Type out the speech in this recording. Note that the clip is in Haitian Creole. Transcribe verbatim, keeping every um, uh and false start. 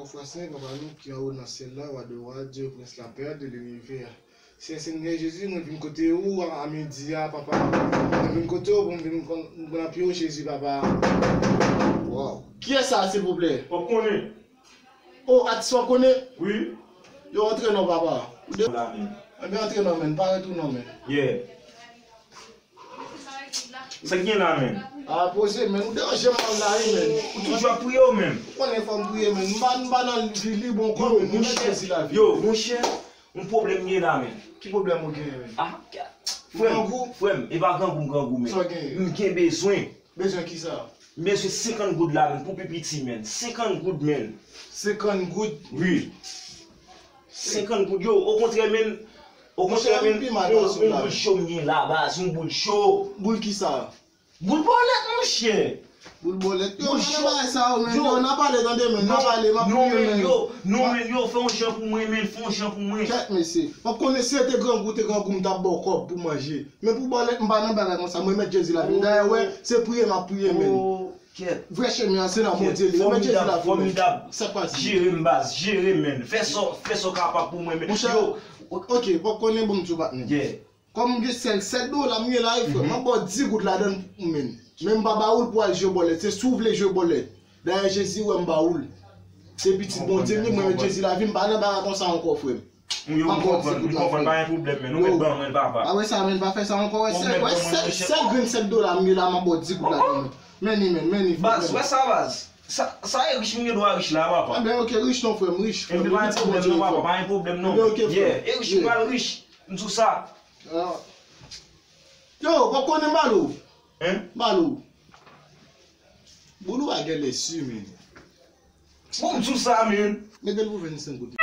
Frè sen, Papa nou ki anwo nan syèl la, Wa de wa, Dye prens lapè de linivè. Seyè Senyè Jezi, mwen vin kote ou a, a midi a, Papa. Mwen vin kote ou pou m vin konn, m pran pye w, Jezi, Papa. Waw. Kiyès sa, silvouplè? W ap konnen. O, atis w ap konnen? Wi. Yo, antre non, Papa. Ou de- La menm. Enben, antre non, menn. Parèt ou non, menn. Yeah. Sa k gen la menm? A, poze, menn. Ou deranje m mal la, wi, menn. Ou toujou ap priye w menm? Ou konnen fò m priye, menn. M pa, m pa nan vi lib ankò, menn. Mwen mèt Jezi lavi. Yo, monchè, yon pwoblèm m gen la menm. Ki pwoblèm ou genyen, menn? A, frè m, frè m, e pa grangou m grangou menn. Sa w genyen? M gen bezwen. Bezwen kisa? M bezwen senkant goud la menn, pou pi piti menn. Senkant goud menn. Senkant goud? Wi. Senkant goud, yo, okontrè menn. Okontrè menn, yon boul cho m gen la baz, yon boul cho. Boul kisa? Boul bòlèt, monchè. Boul bòlèt. Yo, pa nan bagay sa yo, menn. Yo, n a pale, tande, menn. N a pale, m ap priye, menn. Yo, non, menn, yo, fè yon jan pou mwen, menn, fè yon jan pou mwen. Kèt, mesye. W ap konnen si se te grangou, te grangou, m t ap ba w kòb pou manje. Men pou bòlèt, m pa nan bagay konsa. Mwen mèt Jezi lavi m. Dayè, wè, se priye m ap priye, menn. Vrè chemen an, se nan Bondye li. Mèt Jezi lavi m. Sa k pase? Jere m, baz, jere, menn. Fè sa, fè sa w kapab pou mwen, menn. Monchè, yo, oke, w ap konnen, bon, m di w, patnè. Kòm m gen sèl sèt dola m gen la, wi, frè m, m ap ba w dis goud ladan l, menn. Men m pa ba ou l pou al jwe bòlèt. Se si w vle jwe bòlèt. Dayè, Jezi wè m ba ou l. Se pitit Bondye m ye, mwen mèt Jezi lavi m, pa nan bagay konsa ankò, frè m. Yo, m konprann, m konprann, pa gen pwoblèm, menn. Ou mèt ban mwen l, papa. Apre sa, menn, pa fè sa ankò. Wè, sèl, wè, sèl, sèl grenn sèt dola m gen la, m ap ba w dis goud ladan l, menn. Men li, menn, men li, frè m. Baz, wè sa, baz. Sa, sa e rich m gen dwa rich la, papa. Enben, oke, rich non, frè m, rich. Enben, pa gen pwoblèm non, papa, pa gen pwoblèm non. Enben, oke, frè m. Yeah, e rich m pral rich. M di w sa. Ah. Yo, w ap konnen Malo. Hein? Malo. Boulou a genlè si, men. Bon, m di w sa, men. Mete l pou vennsenk goud.